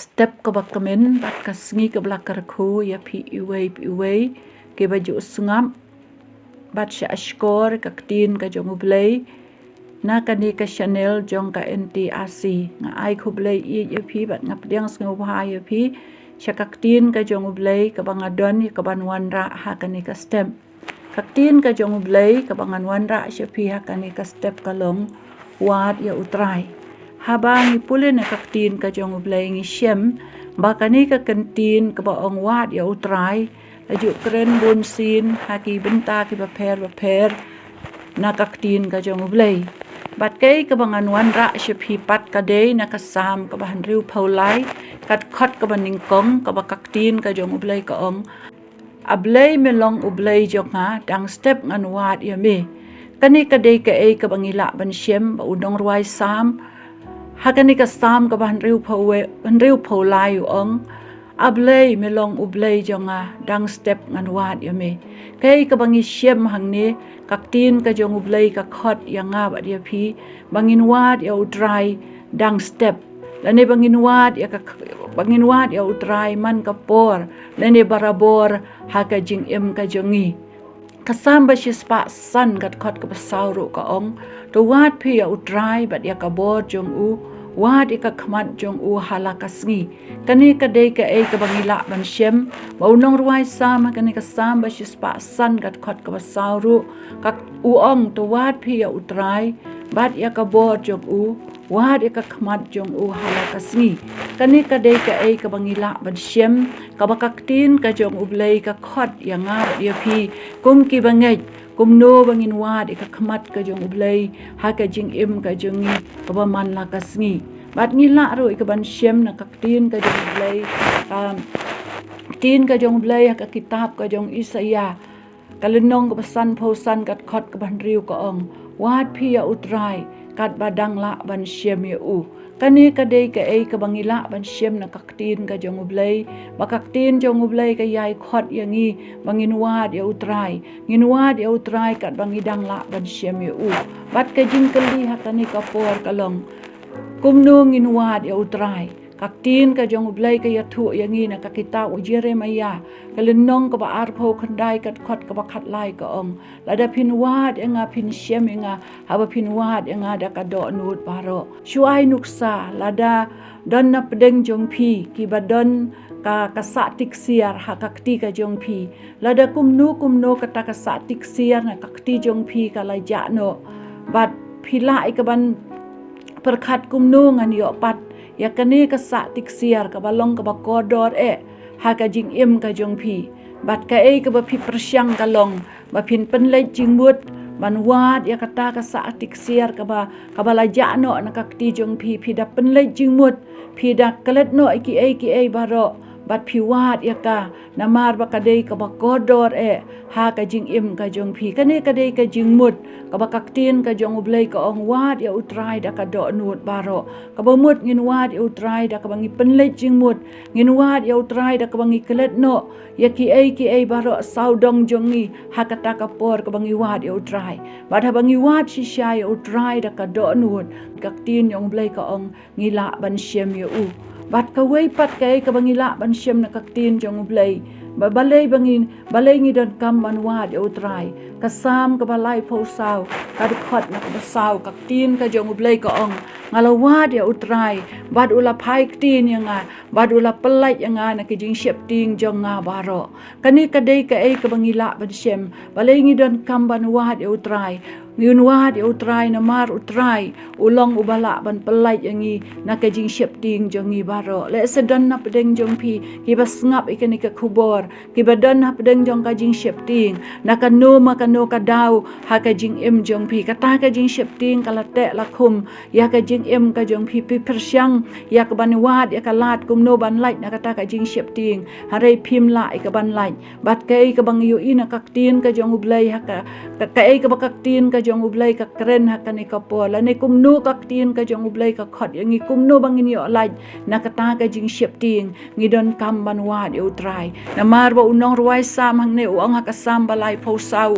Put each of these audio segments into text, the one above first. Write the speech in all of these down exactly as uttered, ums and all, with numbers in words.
step kaba kmen bad ka sngi kaba la kyrkhu ïa phi iwei pa iwei kiba ju sngap bad sha ashkor ka ktien ka jong U Blei na kane ka channel jong ka N T R C. Nga ai khublei ïa phi bad nga pdiang sngewbha ïa phi sha ka ktien ka jong U Blei kaba nga don ïa kaban wanrah ha kane ka step. Ka ktien ka jong U Blei kaba ngan wanrah sha phi ha kane ka step ka long, wad ïa U Trai. Haba ngi pule na ka ktien ka jong U Blei ngi shem ba kane ka ktien kaba ong wad ïa U Trai la ju kren bun sien ha ki bynta kiba pher ba pher na ka ktien ka jong U Blei. Bad kaei kaba ngan wanrah sha phi pat ka dei na ka Salm kaba hynriewphew lai, ka dkhot kaba nyngkong, kaba ka ktien ka jong U Blei ka ong, A Blei, me long U Blei jong nga, dang step ngan wad ïa me. Kane ka dei kaei kaba ngi lah ban shem ba u nongrwai Salm ha kane ka Salm kaba hynriewphew we-, hynriewphew lai u ong, A Blei, me long U Blei jong nga, dang step ngan wad ïa me. Kaei kaba ngi shem hangne, ka ktien ka jong U Blei ka khot ïa nga bad ïa phi ba ngin wad ïa U Trai dang step, lane ba ngin wad ïa ka, ba ngin wad ïa U Trai man ka por lane barabor ha ka jingim ka jong ngi. Ka Salm ba shispah san, ka dkhot kaba saw ruh ka ong, to wad phi ïa U Trai bad ïa ka bor jong u, wad ïa ka khmat jong u ha la ka sngi. Kane ka dei kaei kaba ngi lah ban shem ba u nongrwai Salm ha kane ka Salm ba shispah san, ka dkhot kaba saw ruh, ka, u ong, to wad phi ïa U Trai bad ïa ka bor jong u, wad ïa ka khmat jong u ha la ka sngi. Kane ka dei kaei kaba ngi lah ban shem, kaba ka ktien ka jong U Blei ka khot ïa nga bad ïa phi kum kiba ngeit kumno ba ngin wad ïa ka khmat ka jong U Blei ha ka jingim ka jong ngi kaba man la ka sngi. Bad ngi lah ruh ïa kaban shem na ka ktien ka jong U Blei, um, ktien ka jong U Blei ha ka kitab ka jong Isaïah, ka lynnong kaba sanphew san, ka dkhot kaba hynriew ka ong, wad phi ïa U Trai katba dang lah ban shem ïa u. Kane ka dei kaei kaba ngi lah ban shem na ka ktien ka jong U Blei, ba ka ktien jong U Blei ka ïai khot ïa ngi ba ngin wad ïa U Trai, ngin wad ïa U Trai katba ngi dang lah ban shem ïa u. Bad ka jingkylli ha kane ka por ka long, kumno ngin wad ïa U Trai? Ka ktien ka jong U Blei ka ïathuh ïa ngi na ka kitab u Jeremiah, ka lynnong kaba arphew khyndai, ka dkhot kaba khatlai ka ong, lada phin wad ïa nga, phin shem ïa nga, haba phin wad ïa nga da ka dohnud baroh. Shu ai nuksa, lada don na pdeng jong phi kiba don ka, ka sah tiksiar ha ka kti ka jong phi, lada kumno kumno kata ka sah tiksiar na ka kti jong phi ka la jah noh, bad phi lah ïa kaban pyrkhat, kumno ngan ïoh pat ïa kane ka sah tiksiar kaba long kaba kordor eh ha ka jingim ka jong phi? Bad kaei kaba phi pyrshang ka long ba phin pynleit jingmut ban wad ïa kata ka sah tiksiar kaba, kaba la jah noh na ka kti jong phi. Phi da pynleit jingmut, phi da klet noh ïa kiei kiei baroh bad phi wad ïa ka, namar ba ka dei kaba kordor eh ha ka jingim ka jong phi. Kane ka dei ka jingmut kaba ka ktien ka jong U Blei ka ong, wad ïa U Trai da ka dohnud baroh. Kaba mut ngin wad ïa U Trai da kaba ngi pynleit jingmut, ngin wad ïa U Trai da kaba ngi klet noh ïa kiei kiei baroh sawdong jong ngi ha kata ka por kaba ngi wad ïa U Trai. Bad haba ngi wad shisha ïa U Trai da ka dohnud, ka ktien jong U Blei ka ong, ngi lah ban shem ïa u. Bad kawei pat kaei kaba ngi lah ban shem na ka ktien jong U Blei, ba balei ba ngi, balei ngi donkam ban wad ïa U Trai? Ka Salm kaba laiphew saw, ka dkhot na kaba saw, ka ktien ka jong U Blei ka ong, nga la wad ïa U Trai bad u la phai ktien ïa nga, bad u la pyllait ïa nga na ka jingsheptieng jong nga baroh. Kane ka dei kaei kaba ngi lah ban shem, balei ngi donkam ban wad ïa U Trai? Ngin wad ïa U Trai namar U Trai u long uba lah ban pyllait ïa ngi na ka jingsheptieng jong ngi baroh. Lehse don na pdeng jong phi kiba sngap ïa kane ka khubor, kiba don na pdeng jong ka jingsheptieng na kano ma kano ka daw ha ka jingim jong phi. Kata ka jingsheptieng ka la teh la khum ïa ka jingim ka jong phi. Phi pyrshang ïa kaban wad ïa ka lad kumno ban lait na kata ka jingsheptieng, hynrei phim lah ïa kaban lait. Bad kaei kaba ngi ïohi na ka ktien ka jong U Blei ha ka, ka, kaei kaba ka ktien ka jong U Blei ka kren ha kane ka por, lane kumno ka ktien ka jong U Blei ka khot ïa ngi kumno ba ngin ïoh lait na kata ka jingsheptieng? Ngi donkam ban wad ïa U Trai. Namar ba u nongrwai Salm hangne u ong ha ka Salm ba laiphew saw,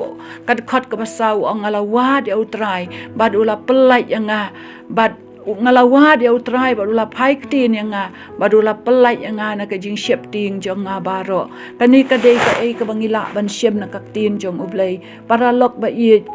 ka dkhot kaba saw, u ong, nga la wad ïa U Trai bad u la pyllait ïa nga, bad nga la wad ïa U Trai bad u la phai ktien ïa nga bad u la pyllait ïa nga na ka jingsheptieng jong nga baroh. Kane ka dei kaei kaba ngi lah ban shem na ka ktien jong U Blei. Paralok ba ïeit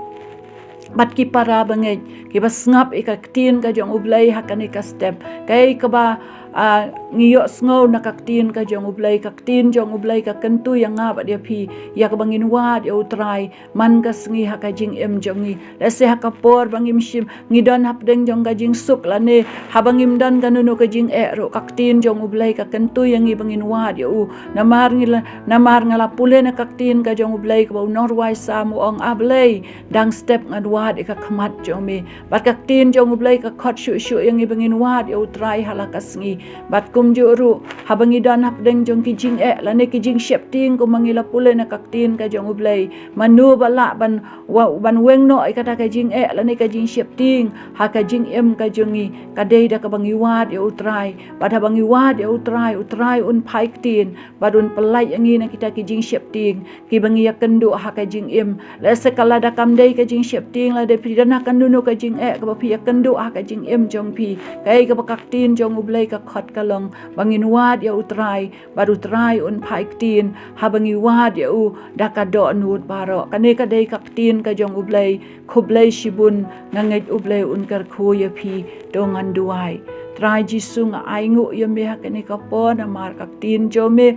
bad ki para bangeit kiba sngap ïa ka ktien ka jong U Blei ha kane ka step, kaei kaba, ah, ngi ïohsngew na ka ktien ka jong U Blei, ka ktien jong U Blei ka kyntu ïa nga bad ïa phi ïa kaba ngin wad ïa U Trai man ka sngi ha ka jingim jong ngi. Lehse ha ka por ba ngim shim, ngi don hapdeng jong ka jingsuk lane haba ngim don kano kano ka jingeh ruh, ka ktien jong U Blei ka kyntu ïa ngi ba ngin wad ïa u. Namar ngi la, namar nga la pule na ka ktien ka jong U Blei kaba u nongrwai Salm u ong, A Blei, dang step ngan wad ïa ka khmat jong me. Bad ka ktien jong U Blei ka khot shuh shuh ïa ngi ba ngin wad ïa U Trai ha la ka sngi. Bad kumjuh ruh haba ngi don hapdeng jong ki jingeh lane ki jingsheptieng, kumba ngi la pule na ka ktien ka jong U Blei, mano ba lah ban, wa-, ban weng noh ïa kata ka jingeh lane ka jingsheptieng ha ka jingim ka jong ngi? Ka dei da kaba ngi wad ïa U Trai. Bad haba ngi wad ïa U Trai, U Trai un phai ktien bad un pyllait ïa ngi na kita ki jingsheptieng kiba ngi ïakynduh ha ka jingim. Lehse ka lada kam dei ka jingsheptieng, lada phi don ha kano kano ka jingeh kaba phi ïakynduh ha ka jingim jong phi, kaei kaba ka ktien jong U Blei ka khot ka long ba ngin wad ïa U Trai bad U Trai un phai ktien haba ngi wad ïa u da ka dohnud baroh. Kane ka dei ka ktien ka jong U Blei. Khublei shibun, nga ngeit U Blei un kyrkhu ïa phi. To ngan duwai. Trai Jisu, nga ainguh ïa me ha kane ka por namar ka ktien jong me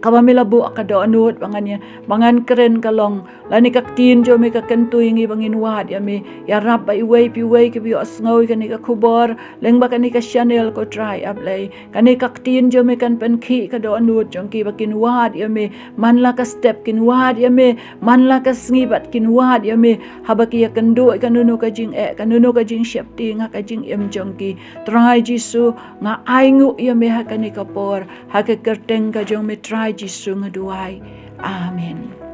kaba me la buh ha ka dohnud ba ngan ïa, ba ngan kren ka long, lane ka ktien jong me ka kyntu ïa ngi ba ngin wad ïa me. Ïarap ba iwei pa iwei kiba ïohsngew ïa kane ka khubor lyngba kane ka channel, ko Trai, A Blei, kane ka ktien jong me kan pynkhih ka dohnud jong ki ba kin wad ïa me man la ka step, kin wad ïa me man la ka sngi bad kin wad ïa me haba ki ïakynduh ïa kano kano ka jingeh, kano kano ka jingsheptieng ha ka jingim jong ki. Trai Jisu, nga ainguh ïa me ha kane ka por, ha ka kyrteng ka jong me Trai Jisu nga duwai. Amen.